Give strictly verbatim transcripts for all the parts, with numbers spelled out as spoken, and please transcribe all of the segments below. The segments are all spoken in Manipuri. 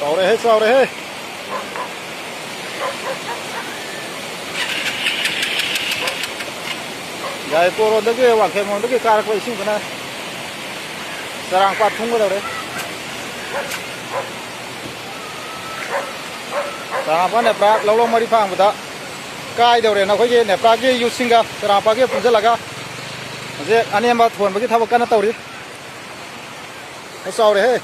ꯆꯥꯎꯔꯦꯍꯦ, ꯆꯥꯎꯔꯦꯍꯦ꯫ ꯌꯥꯏꯔꯤꯄꯣꯛꯂꯣꯝꯗꯒꯤ, ꯋꯥꯡꯈꯦꯝꯂꯣꯝꯗꯒꯤ ꯀꯥꯔꯛꯄ ꯏꯁꯤꯡꯗꯨꯅ ꯆꯔꯥꯡꯄꯥꯠ ꯊꯨꯝꯒꯗꯧꯔꯦ꯫ ꯆꯔꯥꯡꯄꯥꯠ ꯅꯦꯄ꯭ꯔꯥ ꯂꯧꯔꯣꯡ ꯃꯔꯤ ꯐꯥꯡꯕꯗ ꯀꯥꯏꯗꯧꯔꯦꯅ ꯑꯩꯈꯣꯏꯒꯤ ꯅꯦꯄ꯭ꯔꯥꯒꯤ ꯌꯨꯠꯁꯤꯡꯒ ꯆꯔꯥꯡꯄꯥꯠꯀꯤ ꯄꯨꯟꯁꯤꯜꯂꯒ ꯍꯧꯖꯤꯛ ꯑꯅꯦꯝꯕ ꯊꯣꯟꯕꯒꯤ ꯊꯕꯛ ꯀꯟꯅ ꯇꯧꯔꯤ꯫ ꯑꯁ, ꯆꯥꯎꯔꯦꯍꯦ꯫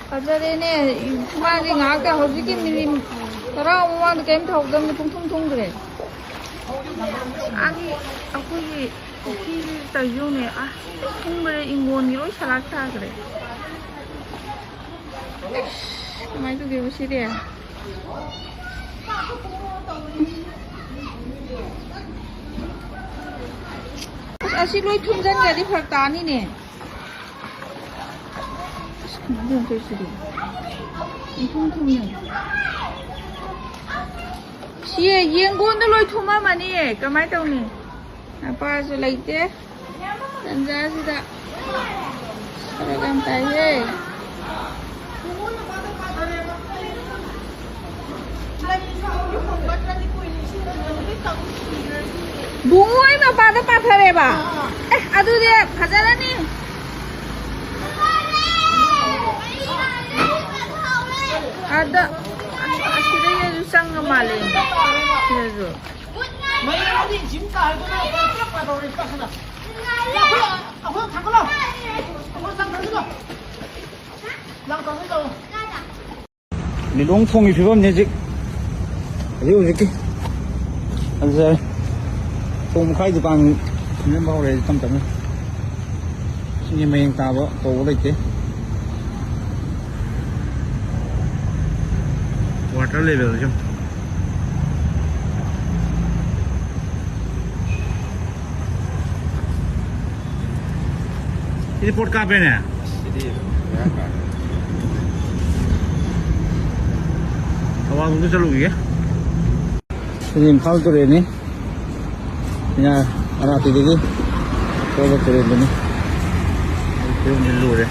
ꯐꯖꯔꯦꯅꯦ꯫ ꯃꯥꯗꯤ ꯉꯥꯏꯍꯥꯛꯇ, ꯍꯧꯖꯤꯛꯀꯤ ꯃꯤꯅꯤꯠ ꯇꯔꯥ ꯃꯃꯥꯡꯗ ꯀꯔꯤꯝ ꯇꯧꯍꯧꯗꯕꯅꯤ, ꯄꯨꯡꯊꯨꯝ ꯊꯨꯝꯈ꯭ꯔꯦ꯫ ꯑꯥꯒꯤ ꯑꯩꯈꯣꯏꯒꯤ ꯄꯨꯈ꯭ꯔꯤꯁꯤ ꯇꯧꯖꯧꯅꯦ꯫ ꯑꯁ, ꯊꯨꯝꯈ꯭ꯔꯦ, ꯏꯪꯒꯣꯟꯒꯤ ꯂꯣꯏ ꯁꯂꯥꯛ ꯁꯥꯈ꯭ꯔꯦ꯫ ꯑꯁ, ꯀꯃꯥꯏꯅ ꯇꯧꯗꯣꯏꯕ ꯁꯤꯗꯤ? ꯑꯁ, ꯑꯁꯤ ꯂꯣꯏ ꯊꯨꯝꯖꯤꯟꯈ꯭ꯔꯗꯤ ꯐꯔꯛ ꯇꯥꯅꯤꯅꯦ꯫ ꯑꯁ, ꯀꯃꯥꯏꯅ ꯇꯧꯗꯣꯏꯅꯣ ꯁꯤꯗꯤ? ꯏꯊꯨꯝ ꯊꯨꯝꯃꯦ꯫ ꯁꯤ ꯌꯦꯡꯒꯣꯟꯗ ꯂꯣꯏ ꯊꯨꯝꯃꯝꯃꯅꯤꯌꯦ꯫ ꯀꯃꯥꯏꯅ ꯇꯧꯅꯤ? ꯃꯄꯥꯁꯨ ꯂꯩꯇꯦ꯫ ꯇꯟꯖꯥꯁꯤꯗ ꯐꯔꯛ ꯌꯥꯝ ꯇꯥꯏꯍꯦ꯫ ꯕꯨꯡꯉꯣ, ꯑꯩ ꯃꯄꯥꯗ ꯄꯥꯊꯔꯦꯕ꯫ ꯑꯦ, ꯑꯗꯨꯗꯤ ꯐꯖꯔꯅꯤ꯫ ꯑꯗ, ꯑꯁꯤꯗꯩꯁꯨ ꯆꯪꯉ ꯃꯥꯜꯂꯦ꯫ ꯁꯤꯗꯁꯨ꯫ ꯃꯌꯥꯝꯗꯤ ꯖꯤꯝ ꯇꯥꯔꯗꯅ ꯄꯨꯂꯞ ꯄꯥꯗꯧꯔꯦ, ꯄꯥꯈꯠꯂ꯫ ꯑꯩꯈꯣꯏ, ꯑꯩꯈꯣꯏ ꯊꯥꯡꯒꯠꯂꯣ꯫ ꯑꯩꯈꯣꯏ ꯆꯪ ꯊꯥꯡꯒꯠꯂꯣ꯫ ꯂꯥꯎ, ꯇꯧꯁꯤ ꯂꯥꯎ꯫ ꯂꯤꯂꯣꯡ ꯊꯣꯡꯒꯤ ꯐꯤꯕꯝꯅꯤ ꯍꯧꯖꯤꯛ꯫ ꯍꯧꯖꯤꯛ ꯍꯧꯖꯤꯛꯀꯤ꯫ ꯐꯖꯔꯦ꯫ ꯊꯣꯡ ꯃꯈꯥꯏ ꯗꯨꯀꯥꯟ ꯁꯦꯝꯖꯤꯟꯕ ꯍꯧꯔꯦ ꯇꯞ ꯇꯞꯅ꯫ ꯏꯁꯤꯡꯒꯤ ꯃꯌꯦꯡ ꯇꯥꯕ ꯀꯧꯕ ꯂꯩꯇꯦ꯫ Water level ꯁꯦ꯫ ꯁꯤꯗꯤ ꯄꯣꯠ ꯀꯥꯞꯄꯦꯅꯦ꯫ ꯁꯤꯗꯤ ꯕꯦꯔꯥ ꯀꯥꯔꯦ꯫ ꯊꯧꯕꯥꯜ ꯂꯣꯝꯗ ꯆꯠꯂꯨꯈꯤꯒꯦ꯫ ꯁꯤꯗꯤ ꯏꯝꯐꯥꯜ ꯇꯨꯔꯦꯜꯅꯤ꯫ ꯁꯤꯅ ꯑꯔꯥꯞꯄꯤꯗꯒꯤ ꯊꯣꯛꯑꯕ ꯇꯨꯔꯦꯜꯗꯨꯅꯤ꯫ ꯌꯨꯝꯗꯤ ꯂꯨꯔꯦ꯫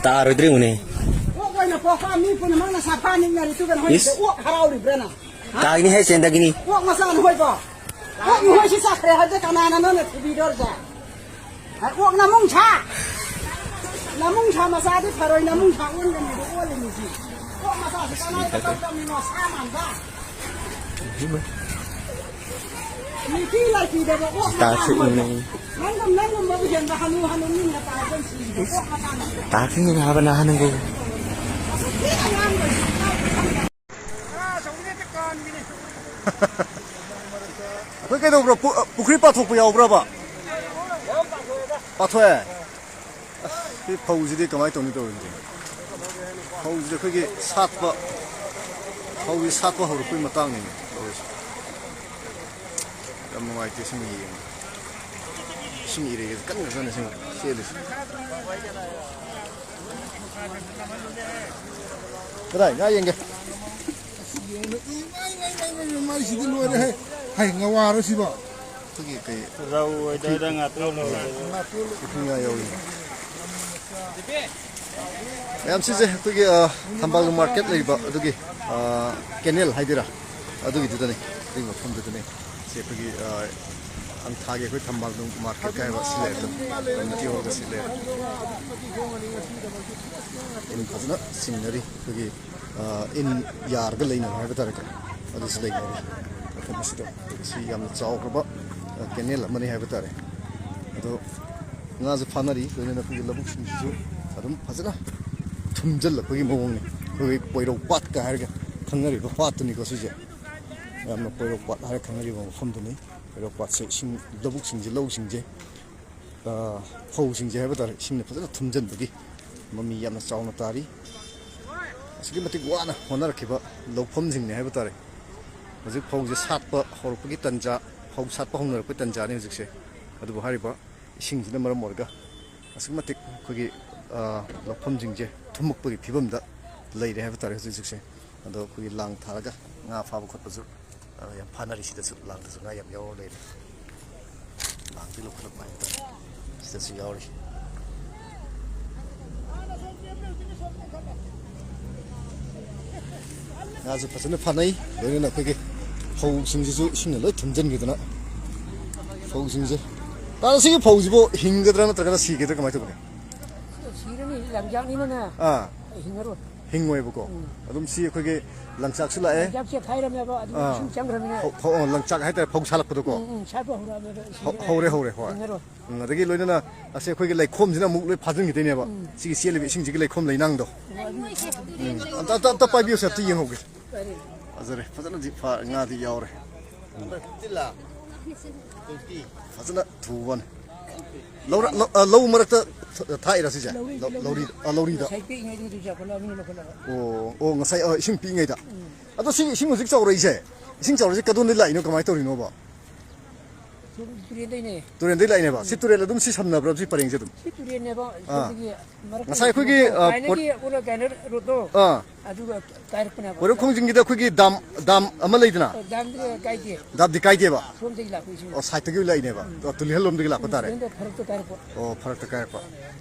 ꯇꯥꯔꯣꯏꯗ꯭ꯔꯥ ꯌꯦꯡꯉꯨꯅꯦ꯫ ꯑꯣꯛ ꯑꯣꯏꯅ ꯄꯣꯛꯄ ꯃꯤ ꯄꯨꯝꯅꯃꯛꯅ ꯁꯥꯐꯥ ꯅꯤꯛꯅꯔꯤꯗꯨꯒ ꯅꯈꯣꯏꯅ ꯏꯁ꯫ ꯑꯣꯛ ꯍꯔꯥꯎꯔꯤꯕ꯭ꯔꯥ ꯅꯪ? ꯍꯥ? ꯇꯥꯒꯅꯤ ꯍꯦ, ꯆꯦꯟꯊꯒꯅꯤ꯫ ꯑꯣꯛ ꯃꯆꯥ ꯅꯈꯣꯏꯕꯣ? ꯑꯣꯛ ꯅꯈꯣꯏꯁꯤ ꯆꯠꯈ꯭ꯔꯦ ꯍꯥꯏꯕꯗ ꯀꯅꯥꯅ ꯅꯪꯅ ꯊꯤꯕꯤꯗꯣꯔꯤꯁꯦ? ꯍꯥ? ꯑꯣꯛ ꯅꯃꯨꯡ ꯁꯥ! ꯅꯃꯨꯡ ꯁꯥ ꯃꯆꯥꯗꯤ ꯐꯔꯣꯏ, ꯅꯃꯨꯡ ꯁꯥ ꯑꯣꯟꯒꯅꯤ, ꯑꯗꯨ ꯑꯣꯜꯂꯤꯅꯤꯁꯤ꯫ ꯑꯣꯛ ꯃꯆꯥꯁꯤ ꯀꯅꯥꯅ ꯇꯧꯗꯕꯅꯤꯅꯣ, ꯁꯥ ꯃꯥꯟꯕ? ꯃꯤꯊꯤ ꯂꯥꯏꯊꯤꯗꯕ ꯑꯣꯛ ꯃꯆꯥ ꯇꯥꯈ꯭ꯔꯦ ꯅꯈꯣꯏꯕꯣ? ꯏꯅꯦ꯫ ꯅꯪꯒꯨꯝ-, ꯅꯪꯒꯨꯝꯕꯕꯨ ꯍꯦꯟꯕ ꯍꯅꯨ ꯍꯅꯨ ꯃꯤꯅ ꯇꯥꯏꯕ ꯁꯤꯕ ꯑꯣꯛ ꯃꯆꯥ ꯅꯈꯣꯏꯕꯣ? ꯇꯥꯈ꯭ꯔꯦ ꯏꯅꯦ ꯍꯥꯏꯕ ꯅꯍꯥꯟ ꯅꯪꯕꯨ꯫ ꯑꯩꯈꯣꯏ ꯀꯩꯗꯧꯕ꯭ꯔꯣ? ꯄꯨ-, ꯄꯨꯈ꯭ꯔꯤ ꯄꯥꯊꯣꯛꯄ ꯌꯥꯎꯕ꯭ꯔꯕ? ꯄꯥꯊꯣꯛꯑꯦ? ꯑꯁ, ꯁꯤ ꯐꯧꯁꯤꯗꯤ ꯀꯃꯥꯏꯅ ꯇꯧꯅꯤ ꯇꯧꯔꯤꯁꯦ? ꯐꯧꯁꯤꯗꯤ ꯑꯩꯈꯣꯏꯒꯤ ꯁꯥꯠꯄ, ꯐꯧꯁꯤ ꯁꯥꯠꯄ ꯍꯧꯔꯛꯄꯩ ꯃꯇꯥꯡꯅꯤꯅꯦ ꯇꯧꯔꯤꯁꯦ꯫ ꯌꯥꯝ ꯅꯨꯡꯉꯥꯏꯇꯦ ꯁꯤꯃ ꯌꯦꯡꯉꯨ꯫ ꯏꯁꯤꯡ ꯏꯔꯩꯒꯁꯦ ꯀꯟꯅ ꯀꯟꯅ ꯁꯤꯃ ꯆꯦꯜꯂꯤꯁꯦ꯫ ꯀꯗꯥꯏ? ꯉꯥ ꯌꯦꯡꯒꯦ꯫ ꯃꯥꯏꯁꯤꯗꯤ ꯂꯣꯏꯔꯦꯍꯦ꯫ ꯍꯩ, ꯉꯋꯥꯔꯣ ꯁꯤꯕꯣ? ꯑꯩꯈꯣꯏꯒꯤ ꯀꯩ ꯔꯧ ꯑꯣꯏꯗꯣꯏꯔꯥ ꯉꯥꯇꯣꯟ ꯑꯣꯏꯗꯣꯏꯔꯥ? ꯏꯄꯨꯡ ꯉꯥ ꯌꯥꯎꯔꯤ꯫ ꯃꯌꯥꯝ ꯁꯤꯁꯦ ꯑꯩꯈꯣꯏꯒꯤ, ꯑ, ꯊꯝꯕꯥꯜ ꯃꯥꯔꯀꯦꯠ ꯂꯩꯕ ꯑꯗꯨꯒꯤ, ꯑ, ꯀꯦꯅꯦꯜ ꯍꯥꯏꯗꯣꯏꯔꯥ, ꯑꯗꯨꯒꯤꯗꯨꯗꯅꯤ, ꯑꯗꯨꯒꯤ ꯃꯐꯝꯗꯨꯗꯅꯤ꯫ ꯁꯤ ꯑꯩꯈꯣꯏꯒꯤ, ꯑ, ꯍꯪꯊꯥꯒꯤ ꯑꯩꯈꯣꯏ ꯊꯝꯕꯥꯜ ꯃꯥꯔꯀꯦꯠꯀ ꯍꯥꯏꯕ ꯁꯤ ꯂꯩꯔꯦ, ꯑꯗꯨꯝ ꯀꯝꯃ꯭ꯌꯨꯅꯤꯇꯤ ꯍꯣꯜꯒ ꯁꯤ ꯂꯩꯔꯦ꯫ ꯏꯟ ꯐꯖꯅ ꯆꯤꯡꯅꯔꯤ ꯑꯩꯈꯣꯏꯒꯤ, ꯑ, ꯏꯟ ꯌꯥꯔꯒ ꯂꯩꯅꯕ ꯍꯥꯏꯕ ꯇꯥꯔꯦꯀꯣ, ꯑꯗꯨꯁꯨ ꯂꯩꯅꯔꯤ ꯃꯐꯝ ꯑꯁꯤꯗ꯫ ꯁꯤ ꯌꯥꯝꯅ ꯆꯥꯎꯈ꯭ꯔꯕ, ꯑ, ꯀꯦꯅꯦꯜ ꯑꯃꯅꯤ ꯍꯥꯏꯕ ꯇꯥꯔꯦ꯫ ꯑꯗꯣ ꯉꯥꯁꯨ ꯐꯥꯅꯔꯤ, ꯂꯣꯏꯅꯅ ꯑꯩꯈꯣꯏꯒꯤ ꯂꯧꯕꯨꯛꯁꯤꯡꯁꯤꯁꯨ ꯑꯗꯨꯝ ꯐꯖꯅ ꯊꯨꯝꯖꯤꯜꯂꯛꯄꯒꯤ ꯃꯑꯣꯡꯅꯤ꯫ ꯑꯩꯈꯣꯏꯒꯤ ꯄꯣꯏꯔꯧ ꯄꯥꯠꯀ ꯍꯥꯏꯔꯒ ꯈꯪꯅꯔꯤꯕ ꯄꯥꯠꯇꯨꯅꯤꯀꯣ ꯁꯤꯁꯦ꯫ ꯌꯥꯝꯅ ꯄꯣꯏꯔꯧ ꯄꯥꯠ ꯍꯥꯏꯔꯒ ꯈꯪꯅꯔꯤꯕ ꯃꯐꯝꯗꯨꯅꯤ꯫ ꯄꯣꯏꯔꯧ ꯄꯥꯠꯁꯦ ꯏꯁꯤꯡ, ꯂꯧꯕꯨꯛꯁꯤꯡꯁꯦ, ꯂꯧꯁꯤꯡꯁꯦ, ꯑ, ꯐꯧꯁꯤꯡꯁꯦ ꯍꯥꯏꯕ ꯇꯥꯔꯦ, ꯏꯁꯤꯡꯅ ꯐꯖꯅ ꯊꯨꯝꯖꯤꯟꯕꯒꯤ ꯃꯃꯤ ꯌꯥꯝꯅ ꯆꯥꯎꯅ ꯇꯥꯔꯤ꯫ ꯑꯁꯨꯛꯀꯤ ꯃꯇꯤꯛ ꯋꯥꯅ ꯍꯣꯠꯅꯔꯛꯈꯤꯕ ꯂꯧꯐꯝꯁꯤꯡꯅꯤ ꯍꯥꯏꯕ ꯇꯥꯔꯦ꯫ ꯍꯧꯖꯤꯛ ꯐꯧꯁꯦ ꯁꯥꯠꯄ ꯍꯧꯔꯛꯄꯒꯤ ꯇꯟꯖꯥ, ꯐꯧ ꯁꯥꯠꯄ ꯍꯧꯅꯔꯛꯄꯒꯤ ꯇꯟꯖꯥꯅꯤ ꯍꯧꯖꯤꯛꯁꯦ꯫ ꯑꯗꯨꯕꯨ ꯍꯥꯏꯔꯤꯕ ꯏꯁꯤꯡꯁꯤꯅ ꯃꯔꯝ ꯑꯣꯏꯔꯒ ꯑꯁꯨꯛꯀꯤ ꯃꯇꯤꯛ ꯑꯩꯈꯣꯏꯒꯤ, ꯑ, ꯂꯧꯐꯝꯁꯤꯡꯁꯦ ꯊꯨꯝꯃꯛꯄꯒꯤ ꯐꯤꯕꯝꯗ ꯂꯩꯔꯦ ꯍꯥꯏꯕ ꯇꯥꯔꯦ ꯍꯧꯖꯤꯛ ꯍꯧꯖꯤꯛꯁꯦ꯫ ꯑꯗꯣ ꯑꯩꯈꯣꯏꯒꯤ ꯂꯥꯡ ꯊꯥꯔꯒ ꯉꯥ ꯐꯥꯕ ꯈꯣꯠꯄꯁꯨ, ꯑ, ꯌꯥꯝ ꯐꯥꯅꯔꯤ꯫ ꯁꯤꯗꯁꯨ ꯂꯥꯡꯗꯁꯨ ꯉꯥ ꯌꯥꯝ ꯌꯥꯎꯔ ꯂꯩꯔꯦ꯫ ꯂꯥꯡꯗꯤ ꯂꯧꯈꯠꯂꯛꯄ ꯍꯥꯏꯕ ꯇꯥꯔꯦ꯫ ꯁꯤꯗꯁꯨ ꯌꯥꯎꯔꯤ꯫ ꯉꯥꯁꯨ ꯐꯖꯅ ꯐꯥꯅꯩ꯫ ꯂꯣꯏꯅꯅ ꯑꯩꯈꯣꯏꯒꯤ ꯐꯧꯁꯤꯡꯁꯤꯁꯨ ꯏꯁꯤꯡꯅ ꯂꯣꯏ ꯊꯨꯝꯖꯤꯟꯈꯤꯗꯅ ꯐꯧꯁꯤꯡꯁꯦ, ꯇꯥ, ꯁꯤꯒꯤ ꯐꯧꯁꯤꯕꯨ ꯍꯤꯡꯒꯗ꯭ꯔꯥ ꯅꯠꯇ꯭ꯔꯒꯅ ꯁꯤꯒꯗ꯭ꯔꯥ, ꯀꯃꯥꯏꯅ ꯇꯧꯕꯅꯤ? ꯁꯤꯔꯅꯤ, ꯂꯪꯆꯥꯛꯅꯤꯅꯅꯦ꯫ ꯑꯥ꯫ ꯍꯤꯡꯉꯔꯣꯏ꯫ ꯍꯤꯡꯉꯣꯏꯕꯀꯣ꯫ ꯎꯝ꯫ ꯑꯗꯨꯝ ꯁꯤ ꯑꯩꯈꯣꯏꯒꯤ ꯂꯪꯆꯥꯛꯁꯨ ꯂꯥꯛꯑꯦ꯫ ꯂꯪꯆꯥꯛ ꯆꯦꯛꯈꯥꯏꯔꯝꯃꯦꯕ, ꯑꯗꯨ ꯑꯥ꯫ ꯏꯁꯤꯡ ꯆꯪꯈ꯭ꯔꯃꯤꯅ꯫ ꯐꯧ, ꯐꯧ, ꯑ, ꯂꯪꯆꯥꯛ ꯍꯥꯏꯇꯥꯔꯦ, ꯐꯧ ꯁꯥꯠꯂꯛꯄꯗꯀꯣ꯫ ꯎꯝ, ꯎꯝ, ꯁꯥꯠꯄ ꯍꯧꯔꯛꯑꯃꯦꯕ, ꯍꯧ-, ꯁꯤꯔꯦ꯫ ꯍꯧꯔꯦ, ꯍꯧꯔꯦ, ꯍꯣꯏ꯫ ꯍꯤꯡꯉꯔꯣꯏ꯫ ꯎꯝ, ꯑꯗꯒꯤ ꯂꯣꯏꯅꯅ ꯑꯁꯤ ꯑꯩꯈꯣꯏꯒꯤ ꯂꯩꯈꯣꯝꯁꯤꯅ ꯑꯃꯨꯛ ꯂꯣꯏ ꯐꯥꯖꯤꯟꯈꯤꯗꯣꯏꯅꯦꯕ꯫ ꯎꯝ꯫ ꯁꯤꯒꯤ ꯆꯦꯜꯂꯤꯕ ꯏꯁꯤꯡꯁꯤꯒꯤ ꯂꯩꯈꯣꯝ ꯂꯩꯅꯥꯡꯗꯣ꯫ ꯎꯝ, ꯑꯗꯨ ꯎꯝ꯫ ꯑꯝꯇ, ꯑꯝꯇ, ꯑꯝꯇ ꯄꯥꯏꯕꯤꯌꯨꯁꯦ, ꯑꯝꯇ ꯌꯦꯡꯍꯧꯒꯦ꯫ ꯐꯔꯦ꯫ ꯐꯖꯔꯦ, ꯐꯖꯅꯗꯤ ꯐꯥ-, ꯉꯥꯗꯤ ꯌꯥꯎꯔꯦ꯫ ꯎꯝ꯫ ꯐꯖꯅ ꯊꯨꯕꯅꯦ꯫ ꯂꯧꯔ-, ꯂꯧ-, ꯑ, ꯂꯧ ꯃꯔꯛꯇ ꯊ-, ꯊꯥꯛꯏꯔꯥ ꯁꯤꯁꯦ? ꯂꯧꯔꯤ, ꯂꯧ-, ꯂꯧꯔꯤ꯫ ꯂꯧꯔꯤ-, ꯑ, ꯂꯧꯔꯤꯗ꯫ ꯉꯁꯥꯏ ꯄꯤꯛꯏꯉꯩꯗꯒꯤ ꯆꯥꯎꯈꯠꯂꯛꯑꯕꯅꯤꯅ ꯂꯧꯈꯠꯂꯒ꯫ ꯑꯣ, ꯑꯣ, ꯉꯁꯥꯏ, ꯑ, ꯏꯁꯤꯡ ꯄꯤꯛꯏꯉꯩꯗ꯫ ꯎꯝ꯫ ꯑꯗꯣ ꯁꯤ ꯏꯁꯤꯡ ꯍꯧꯖꯤꯛ ꯆꯥꯎꯔꯛꯏꯁꯦ, ꯏꯁꯤꯡ ꯆꯥꯎꯔꯛꯏꯁꯦ ꯀꯗꯣꯝꯗꯒꯤ ꯂꯥꯛꯏꯅꯣ, ꯀꯃꯥꯏꯅ ꯇꯧꯔꯤꯅꯣꯕ? ꯁꯨꯝ ꯇꯨꯔꯦꯟꯗꯩꯅꯦ꯫ ꯇꯨꯔꯦꯟꯗꯩ ꯂꯥꯛꯏꯅꯦꯕ꯫ ꯁꯤ ꯇꯨꯔꯦꯜ ꯑꯗꯨꯝ ꯁꯤ ꯁꯝꯅꯕ꯭ꯔꯣ ꯁꯤ ꯄꯔꯦꯡꯁꯦ ꯑꯗꯨꯝ? ꯁꯤ ꯇꯨꯔꯦꯟꯅꯦꯕ꯫ ꯑꯥ꯫ ꯁꯣꯝꯗꯒꯤ ꯃꯔꯛꯇ ꯉꯁꯥꯏ ꯑꯩꯈꯣꯏꯒꯤ, ꯑ, ꯀꯥꯏꯅꯒꯤ ꯄꯣꯠ-, ꯎꯔ ꯀꯥꯏꯅ ꯔꯣꯗꯇꯣ, ꯑꯥ꯫ ꯑꯗꯨꯒ ꯀꯥꯏꯔꯛꯄꯅꯦꯕ꯫ ꯄꯣꯏꯔꯧ ꯈꯣꯡꯖꯤꯟꯒꯤꯗ ꯑꯩꯈꯣꯏꯒꯤ ꯗꯥꯝ, ꯗꯥꯝ ꯑꯃ ꯂꯩꯗꯅ? ꯑ, ꯗꯥꯝꯗꯤ ꯀꯥꯏꯗꯦ꯫ ꯗꯥꯝꯗꯤ ꯀꯥꯏꯗꯦꯕ? ꯁꯣꯝꯗꯒꯤ ꯂꯥꯛꯄ ꯏꯁꯤꯡ꯫ ꯑꯣ, ꯁꯥꯏꯠꯇꯒꯤ ꯂꯥꯛꯏꯅꯦꯕ꯫ ꯎꯝ꯫ ꯑꯣ, ꯇꯨꯂꯤꯍꯜꯂꯣꯝꯗꯒꯤ ꯂꯥꯛꯄ ꯇꯥꯔꯦ꯫ ꯇꯨꯂꯤꯍꯟꯗ ꯐꯔꯛꯇ ꯀꯥꯏꯔꯛꯄ꯫ ꯑꯣ, ꯐꯔꯛꯇ ꯀꯥꯏꯔꯛꯄ꯫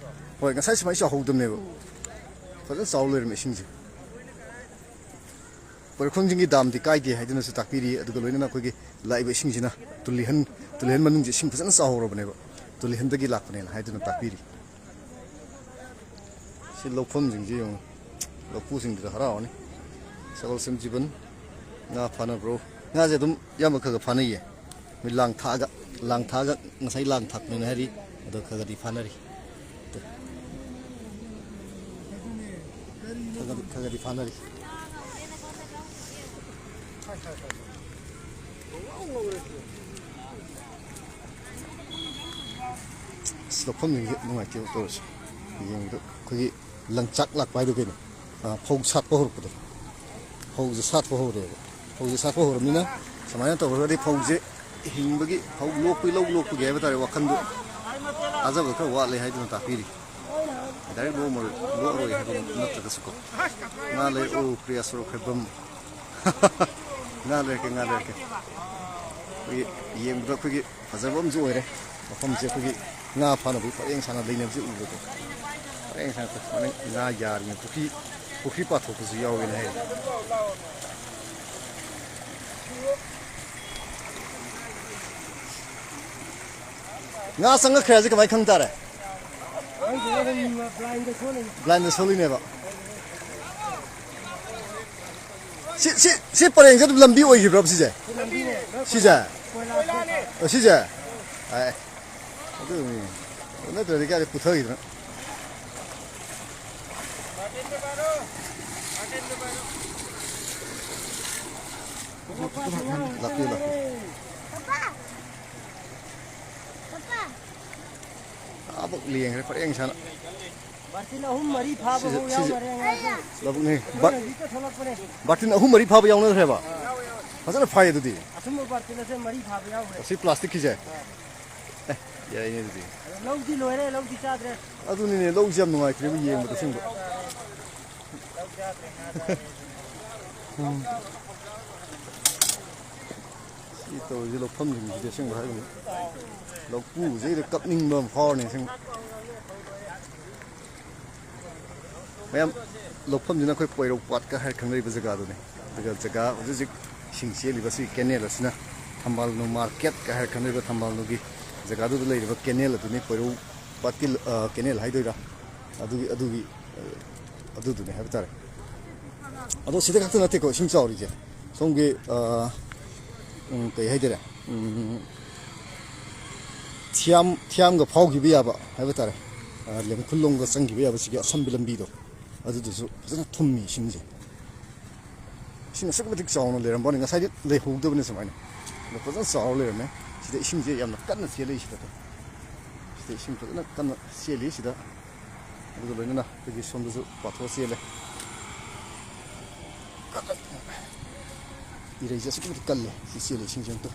ꯍꯣꯏ, ꯉꯁꯥꯏ ꯁꯨꯃꯥꯏꯅ ꯆꯥꯎꯍꯧꯗꯕꯅꯦꯕ꯫ ꯎꯝ꯫ ꯐꯖꯅ ꯆꯥꯎ ꯂꯩꯔꯝꯃꯦ ꯏꯁꯤꯡꯁꯦ꯫ ꯄꯣꯏꯔꯧ ꯈꯣꯡꯖꯤꯟꯒꯤ ꯗꯥꯝꯗꯤ ꯀꯥꯏꯗꯦ ꯍꯥꯏꯗꯨꯅꯁꯨ ꯇꯥꯛꯄꯤꯔꯤ, ꯑꯗꯨꯒ ꯂꯣꯏꯅꯅ ꯑꯩꯈꯣꯏꯒꯤ ꯂꯥꯛꯏꯕ ꯏꯁꯤꯡꯁꯤꯅ ꯇꯨꯂꯤꯍꯟ, ꯇꯨꯂꯤꯍꯟ ꯃꯅꯨꯡꯁꯦ ꯏꯁꯤꯡ ꯐꯖꯅ ꯆꯥꯎꯍꯧꯔꯕꯅꯦꯕ, ꯇꯨꯂꯤꯍꯟꯗꯒꯤ ꯂꯥꯛꯄꯅꯦꯅ ꯍꯥꯏꯗꯨꯅ ꯇꯥꯛꯄꯤꯔꯤ꯫ ꯁꯤ ꯂꯧꯐꯝꯁꯤꯡꯁꯦ ꯌꯦꯡꯉꯨ, ꯂꯧꯄꯨꯁꯤꯡꯗꯨꯁꯨ ꯍꯔꯥꯎꯔꯅꯤ꯫ ꯁꯒꯣꯜꯁꯦꯝ ꯖꯤꯕꯟ, ꯉꯥ ꯐꯥꯅꯕ꯭ꯔꯣ? ꯉꯥꯁꯦ ꯑꯗꯨꯝ ꯑꯌꯥꯝꯕ ꯈꯔ ꯈꯔ ꯐꯥꯅꯩꯌꯦ꯫ ꯃꯤ ꯂꯥꯡ ꯊꯥꯛꯑꯒ, ꯂꯥꯡ ꯊꯥꯛꯑꯒ ꯉꯁꯥꯏ ꯂꯥꯡ ꯊꯥꯛꯄꯅꯦꯅ ꯍꯥꯏꯔꯤ, ꯑꯗꯣ ꯈꯔ ꯈꯔꯗꯤ ꯐꯥꯅꯔꯤ꯫ ꯈꯔ ꯈꯔꯗꯤ, ꯈꯔ ꯈꯔꯗꯤ ꯐꯥꯅꯔꯤ꯫ ꯑꯁ, ꯂꯧꯐꯝꯁꯤꯡꯁꯦ ꯅꯨꯡꯉꯥꯏꯇꯦꯕ ꯇꯧꯔꯤꯁꯦ꯫ ꯌꯦꯡꯕꯗ ꯑꯩꯈꯣꯏꯒꯤ ꯂꯪꯆꯥꯛ ꯂꯥꯛꯄ ꯍꯥꯏꯗꯣ ꯀꯩꯅꯣ? ꯑ, ꯐꯧ ꯁꯥꯠꯄ ꯍꯧꯔꯛꯄꯗꯣ꯫ ꯐꯧꯁꯦ ꯁꯥꯠꯄ ꯍꯧꯔꯦꯕ꯫ ꯐꯧꯁꯦ ꯁꯥꯠꯄ ꯍꯧꯔꯕꯅꯤꯅ ꯁꯨꯃꯥꯏꯅ ꯇꯧꯔꯒꯗꯤ ꯐꯧꯁꯦ ꯍꯤꯡꯕꯒꯤ, ꯐꯧ ꯂꯣꯛꯄꯒꯤ, ꯂꯧ ꯂꯣꯛꯄꯒꯤ ꯍꯥꯏꯕ ꯇꯥꯔꯦ, ꯋꯥꯈꯜꯗꯣ ꯊꯥꯖꯕ ꯈꯔ ꯋꯥꯠꯂꯦ ꯍꯥꯏꯗꯨꯅ ꯇꯥꯛꯄꯤꯔꯤ꯫ ꯗꯥꯏꯔꯦꯛ ꯂꯣꯛꯑꯝꯃꯔꯣꯏ, ꯂꯣꯛꯑꯔꯣꯏ ꯍꯥꯏꯕ ꯅꯠꯇ꯭ꯔꯒꯁꯨꯀꯣ꯫ ꯉꯥ ꯂꯩꯔꯛꯎ, ꯄ꯭ꯔꯤꯌꯥ ꯁꯣꯔꯣꯛ ꯈꯥꯏꯕꯝ꯫ ꯉꯥ ꯂꯩꯔꯛꯀꯦ, ꯉꯥ ꯂꯩꯔꯛꯀꯦ꯫ ꯑꯩꯈꯣꯏꯒꯤ ꯌꯦꯡꯕꯗ ꯑꯩꯈꯣꯏꯒꯤ ꯐꯖꯕ ꯑꯃꯁꯨ ꯑꯣꯏꯔꯦ꯫ ꯃꯐꯝꯁꯦ ꯑꯩꯈꯣꯏꯒꯤ ꯉꯥ ꯐꯥꯅꯕꯒꯤ ꯄꯔꯦꯡ ꯁꯥꯅ ꯂꯩꯅꯕꯁꯦ ꯎꯕꯗꯀꯣ꯫ ꯄꯔꯦꯡ ꯁꯥꯅ ꯁꯨꯃꯥꯏꯅ ꯉꯥ ꯌꯥꯔꯤꯉꯩ ꯄꯨꯈ꯭ꯔꯤ, ꯄꯨꯈ꯭ꯔꯤ ꯄꯥꯊꯣꯛꯄꯁꯨ ꯌꯥꯎꯋꯦꯅ ꯍꯥꯏ꯫ ꯉꯥ ꯆꯪꯉꯛꯈ꯭ꯔꯦ ꯍꯥꯏꯁꯦ ꯀꯃꯥꯏꯅ ꯈꯪ ꯇꯥꯔꯦ? ꯕ꯭ꯂꯥꯏꯟꯗ ꯁꯣꯜꯂꯤꯅꯦꯕ꯫ ꯁꯤ, ꯁꯤ, ꯁꯤ ꯄꯔꯦꯡꯁꯦ ꯑꯗꯨꯝ ꯂꯝꯕꯤ ꯑꯣꯏꯈꯤꯕ꯭ꯔꯕ ꯁꯤꯁꯦ? ꯁꯤꯁꯦ? ꯑꯣ, ꯁꯤꯁꯦ? ꯑꯦ, ꯑꯗꯨꯅꯤ꯫ ꯅꯠꯇ꯭ꯔꯗꯤ ꯀꯥꯏꯗꯩ ꯄꯨꯊꯈꯤꯗꯅ꯫ ꯂꯥꯛꯄꯤꯌꯨ, ꯂꯥꯛꯄꯤꯌꯨ꯫ ꯑꯥꯕꯛ ꯂꯦꯡꯈ꯭ꯔꯦ ꯄꯔꯦꯡ ꯁꯥꯅ꯫ ꯕꯥꯔꯇꯤꯟ ꯑꯍꯨꯝ ꯃꯔꯤ ꯐꯥꯕ ꯁꯤꯁꯦ, ꯐꯥꯎ ꯁꯤꯁꯦ ꯌꯥꯎꯅꯔꯦ ꯉꯥꯁꯦ꯫ ꯂꯧꯕꯨꯛꯅꯦ꯫ ꯕꯥ-, ꯍꯧꯖꯤꯛꯇ ꯊꯣꯛꯂꯛꯄꯅꯦ꯫ ꯕꯥꯔꯇꯤꯟ ꯑꯍꯨꯝ ꯃꯔꯤ ꯐꯥꯕ ꯌꯥꯎꯅꯈ꯭ꯔꯦꯕ? ꯐꯖꯅ ꯐꯥꯏ ꯑꯗꯨꯗꯤ꯫ ꯑꯁꯨꯝꯕ ꯕꯥꯔꯇꯤꯟ ꯑꯁꯦ ꯃꯔꯤ ꯐꯥꯕ ꯌꯥꯎꯈ꯭ꯔꯦ꯫ ꯑꯁꯤ ꯄ꯭ꯂꯥꯁꯇꯤꯛꯀꯤꯁꯦ? ꯑꯦ, ꯌꯥꯏꯅꯦ ꯑꯗꯨꯗꯤ꯫ ꯑꯗꯣ ꯂꯧꯗꯤ ꯂꯣꯏꯔꯦ, ꯂꯧꯗꯤ ꯆꯥꯗ꯭ꯔꯦ꯫ ꯑꯗꯨꯅꯤꯅꯦ, ꯂꯧꯁꯦ ꯌꯥꯝ ꯅꯨꯡꯉꯥꯏꯇ꯭ꯔꯦꯕ ꯌꯦꯡꯕꯗ ꯑꯁꯦꯡꯕ꯫ ꯂꯧ ꯆꯥꯗ꯭ꯔꯦ, ꯉꯥ ꯆꯥꯔꯦ꯫ ꯁꯤ ꯇꯧꯔꯤꯁꯦ ꯂꯧꯐꯝꯁꯤꯡꯁꯤꯗꯤ ꯑꯁꯦꯡꯕ ꯍꯥꯏꯕꯅꯤ꯫ ꯂꯧꯄꯨꯁꯦ ꯍꯦꯛꯇ ꯀꯞꯅꯤꯡꯕ ꯑꯃ ꯐꯥꯎꯔꯅꯤ ꯑꯁꯦꯡꯕ꯫ ꯃꯌꯥꯝ ꯂꯧꯐꯝꯁꯤꯅ ꯑꯩꯈꯣꯏ ꯄꯣꯏꯔꯧ ꯄꯥꯠꯀ ꯍꯥꯏꯔ ꯈꯪꯅꯔꯤꯕ ꯖꯒꯥꯗꯨꯅꯤ꯫ ꯑꯗꯨꯒ ꯖꯒꯥ ꯍꯧꯖꯤꯛ ꯍꯧꯖꯤꯛ ꯏꯁꯤꯡ ꯆꯦꯜꯂꯤꯕ ꯁꯤ ꯀꯦꯅꯦꯜ ꯑꯁꯤꯅ ꯊꯝꯕꯥꯜꯅꯨ ꯃꯥꯔꯀꯦꯠꯀ ꯍꯥꯏꯔ ꯈꯪꯅꯔꯤꯕ ꯊꯝꯕꯥꯜꯅꯨꯒꯤ ꯖꯒꯥꯗꯨꯗ ꯂꯩꯔꯤꯕ ꯀꯦꯅꯦꯜ ꯑꯗꯨꯅꯤ, ꯄꯣꯏꯔꯧ ꯄꯥꯠꯀꯤ, ꯑ, ꯀꯦꯅꯦꯜ ꯍꯥꯏꯗꯣꯏꯔꯥ, ꯑꯗꯨꯒꯤ, ꯑꯗꯨꯒꯤ, ꯑ, ꯑꯗꯨꯗꯨꯅꯤ ꯍꯥꯏꯕ ꯇꯥꯔꯦ꯫ ꯑꯗꯣ ꯁꯤꯗ ꯈꯛꯇ ꯅꯠꯇꯦꯀꯣ ꯏꯁꯤꯡ ꯆꯥꯎꯔꯤꯁꯦ, ꯁꯣꯝꯒꯤ, ꯑ, ꯎꯝ, ꯀꯩ ꯍꯥꯏꯗꯣꯏꯔꯦ, ꯎꯝ, ꯊꯤꯌꯥꯝ, ꯊꯤꯌꯥꯝꯒ ꯐꯥꯎꯈꯤꯕ ꯌꯥꯕ ꯍꯥꯏꯕ ꯇꯥꯔꯦ, ꯑ, ꯂꯦꯡꯈꯨꯜꯂꯣꯝꯒ ꯆꯪꯈꯤꯕ ꯌꯥꯕ ꯁꯤꯒꯤ ꯑꯁꯝꯕꯤ ꯂꯝꯕꯤꯗꯣ, ꯑꯗꯨꯗꯨꯁꯨ ꯐꯖꯅ ꯊꯨꯝꯃꯤ ꯏꯁꯤꯡꯁꯦ꯫ ꯏꯁꯤꯡ ꯑꯁꯨꯛꯀꯤ ꯃꯇꯤꯛ ꯆꯥꯎꯅ ꯂꯩꯔꯝꯕꯅꯤ, ꯉꯁꯥꯏꯗꯤ ꯂꯩꯍꯧꯗꯕꯅꯤ ꯁꯨꯃꯥꯏꯅ, ꯑꯗꯣ ꯐꯖꯅ ꯆꯥꯎꯔ ꯂꯩꯔꯝꯃꯦ꯫ ꯁꯤꯗ ꯏꯁꯤꯡꯁꯦ ꯌꯥꯝꯅ ꯀꯟꯅ ꯆꯦꯜꯂꯛꯏ ꯁꯤꯗ, ꯁꯤꯗ ꯏꯁꯤꯡ ꯐꯖꯅ ꯀꯟꯅ ꯆꯦꯜꯂꯤ ꯁꯤꯗ꯫ ꯑꯗꯨꯒ ꯂꯣꯏꯅꯅ ꯑꯩꯈꯣꯏꯒꯤ ꯁꯣꯝꯗꯁꯨ ꯄꯥꯊꯣꯛꯑ ꯆꯦꯜꯂꯦ꯫ ꯏꯔꯩꯁꯦ ꯑꯁꯨꯛꯀꯤ ꯃꯇꯤꯛ ꯀꯜꯂꯦ ꯁꯤ ꯆꯦꯜꯂꯤ ꯏꯁꯤꯡꯁꯦ ꯑꯝꯇ꯫